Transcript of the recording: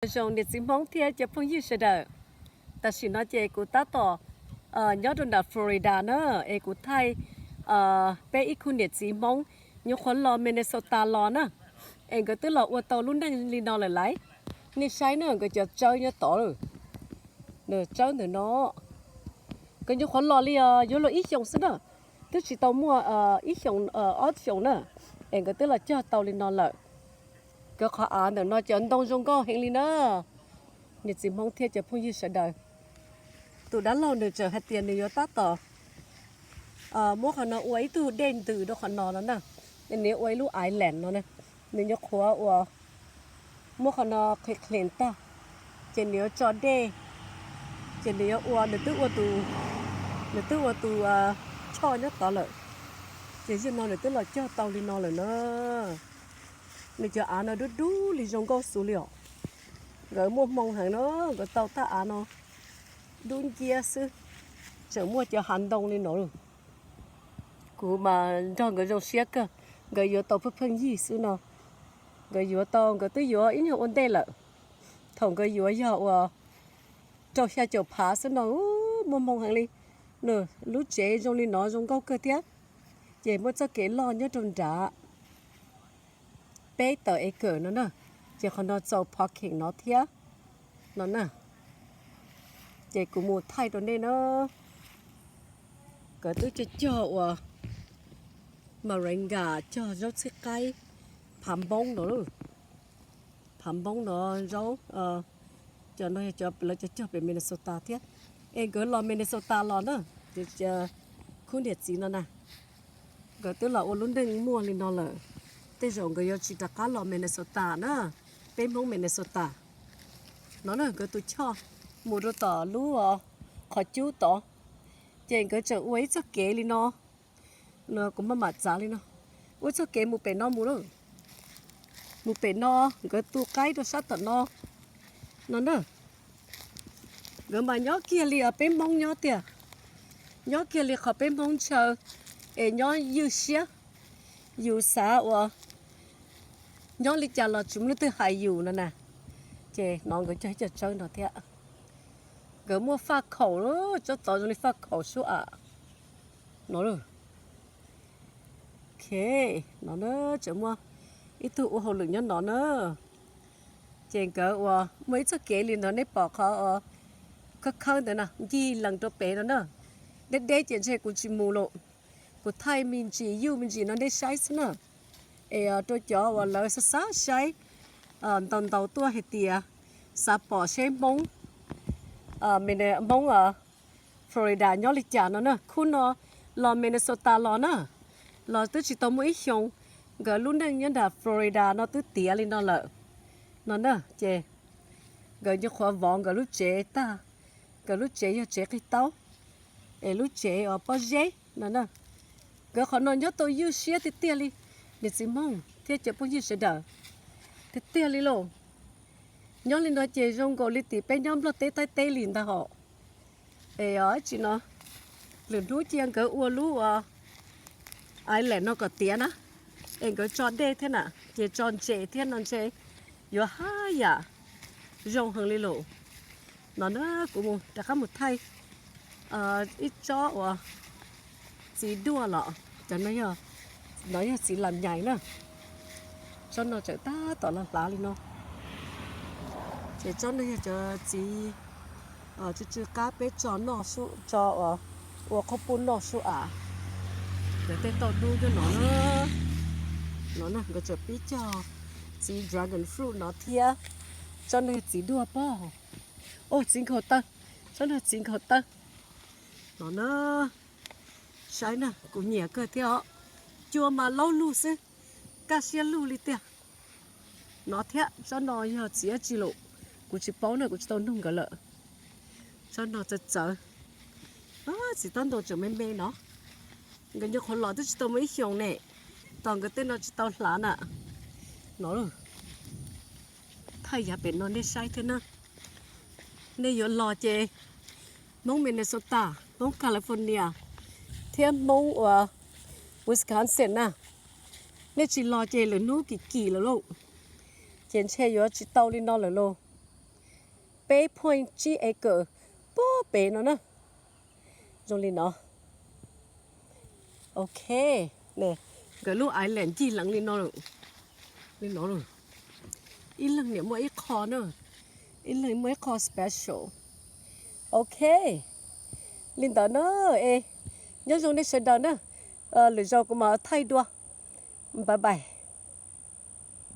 Zoo niam txiv Hmoob thiab cov phooj ywg sawv daws. Tam sim no ces kuv tab tom nyob rau nram Florida na, es kuv thaij peb ib khub niam txiv Hmoob nyuam qhuav los Minnesota los na, es nkawd twb los ua tau lub neej li no lawm lauj. Nej saib na, nkawd cov tsawb nyob tod lawm, nws tsawb ntawm no, nkawd nyuam qhuav los li os, yuav luag ib xyoos xwb na, twb tsis tau muaj ib xyoos ob xyoos na, es nkawd twb los cog tau li no lawm. Nkawd qhov av ntawm no cov ntoo zoo nkauj heev li na. Niam txiv Hmoob thiab cov phooj ywg sawv daws, tus dab laug nws tseem hais tias nws yuav tab tom muab qhov no ua ib tug dej ntws rau qhov no no na. Nws yuav ua ib lub island no na. Nws nyuam qhuav ua, muab qhov no qhia qhia tag, ces nws yuav tso dej, ces nws yuav ua, nws twb ua tus, nws twb ua tus choj nyob tod lawm. Ces zaum no nws twb los cog tau li no lawm na. Nws cov av no dub dub li zoo nkauj xwb li os. Nkawd muaj hmoo heev no, nkawd tau thaj av no dub nciab xwb, tseem muaj cov hav ntoo li no. Kuv mas nrog nkawd zoo siab kawg, nkawd yuav tau pheej pheej yig xwb no. Nkawd yuav tau, nkawd twb yuav ib nyuag ua ntej lawm. Thaum nkawd yuav yog uas rau xya caum phav xwb no, muaj hmoo heev li. Nws lub tsev zoo li no zoo nkauj kawg thiab. Ces muaj txoj kev loj nyob rau nrad peb tawm acre no na, ces qhov no txaus parking no thiab no na. Ces kuv mus thaij rau nej na. Nkawd twb cog cog uas moringa, cog zaub txhwb qaib, phav npoob no, phav npoob no, zaub, cov no yog cov lawv cog cog pem Minnesota thiab. Es nkawd los Minnesota los na, khub niam txiv no na, nkawd twb los ua lub neej muaj li no lawm. Tej zaum nkawd yuav tsis rov qab los Minnesota na, peb Hmoob Minnesota no na. Nkawd tus choj mus rau tom lub qhov cub tod, ces nkawd tseem ua ib txoj kev li no. No kuv maj mam txav li no, ua txoj kev mus pem no mus lawm. Mus pem no, nkawd tu qaib rau sab tom no no na. Nkawd mas nyob kiag li os, peb Hmoob nyob tiag, nyob kiag li qhov peb Hmoob ntshaw, es nyob ywj siab, yus xav uas nyob li cas los tsis muaj leej twg hais yus no na. Ces no nkawd cog ib co tsawb no thiab. Nkawd muaj faj khaum, tsob tod zoo li faj khaum sub am no. Ok, no na, tseem muaj ib tug ua hauj lwm nyob no na. Ces nkawd uas muaj ib txoj kev li ntawd, nej pom qhov khawb khawb ntawd na, ncig lees rau pem no na. Deb deb ces ntshe kuv tsis mus lawm, kuv thaij me ntsis yuj me ntsis no nej saib xwb na. Es rau cov uas lawv xav xav saib, ntaus ntaus tuaj hais tias xav pom seb Hmoob, Hmoob Florida nyob li cas no na, khub no los Minnesota los na, los twb tsis tau muaj ib xyoos, nkawd lub neej nyob nram Florida no twb tiav li no lawm no na. Ces nkawd nyuam qhuav vov nkawd lub tsev tag, nkawd lub tsev yog tsev qig taub, es lub tsev uas pob zeb no na. Nkawd qhov no nyob tau ywj siab tiag tiag li, niam txiv Hmoob thiab cov phooj ywg sawv daws, tiag tiag li lauj. Nyob li no ces zoo nkaus li tim peb nyob Nplog teb Thaib teb li ntag hos. Es tsis no, lwm hnub cia nkawd ua lub uas island no kom tiav na, es nkawd tso dej thiab na, ces tso ntses thiab no ntshe yuav haj yam zoo heev li lauj. No na, kuv mus rov qab mus thaij ib tsob uas txiv duaj los, cov no yog txiv lam nyais na. Tsob no tseem tab tom los hlav li no. Ces tsob no yog cov txiv tsw tsw qab peb tso noj, tso ua qhob pub noj sub av. Cov tej tauj dub nyob no na. No na, nkawd tseem pib cog txiv dragon fruit no thiab. Tsob no yog txiv duaj pob. Au, txiv nkhaus taw. Tsob no txiv nkhaus taw. No na, saib na, kuv nyiam kawg thiab os. Cua mas laub lug xwb, kaj siab lug li tiag. No thiab, tsob no yog txiv dab tsi lawm, kuv tsis paub na, kuv tsis tau nug nkawd lawm. Tsob no txawv txawv. Txiv tab ntoo tseem me me no. Nkawd nyuam qhuav los twb tsis tau muaj ib xyoos ne, tos nkawd tej no tsis tau hlav na. No, thaij yav pem no nej saib thiab na. Nej yuav los ces Hmoob Minnesota, Hmoob California, thiab Hmoob uas Wisconsin na, nej tsis los ces lwm hnub kim kim lawm lauj. Ces ntshe yuav tsis tau li no lawm lauj. peb point tsib acre puag pem no na. Zoo li no. Ok, nkawd lub island ncig leev li no, li no. Ib leeg niam muaj ib qho na, ib leeg muaj ib qho special. Ok, li ntawd na, es nyob zoo nej sawv daws na. Lwm zaus kuv mam thaij dua. Bye bye.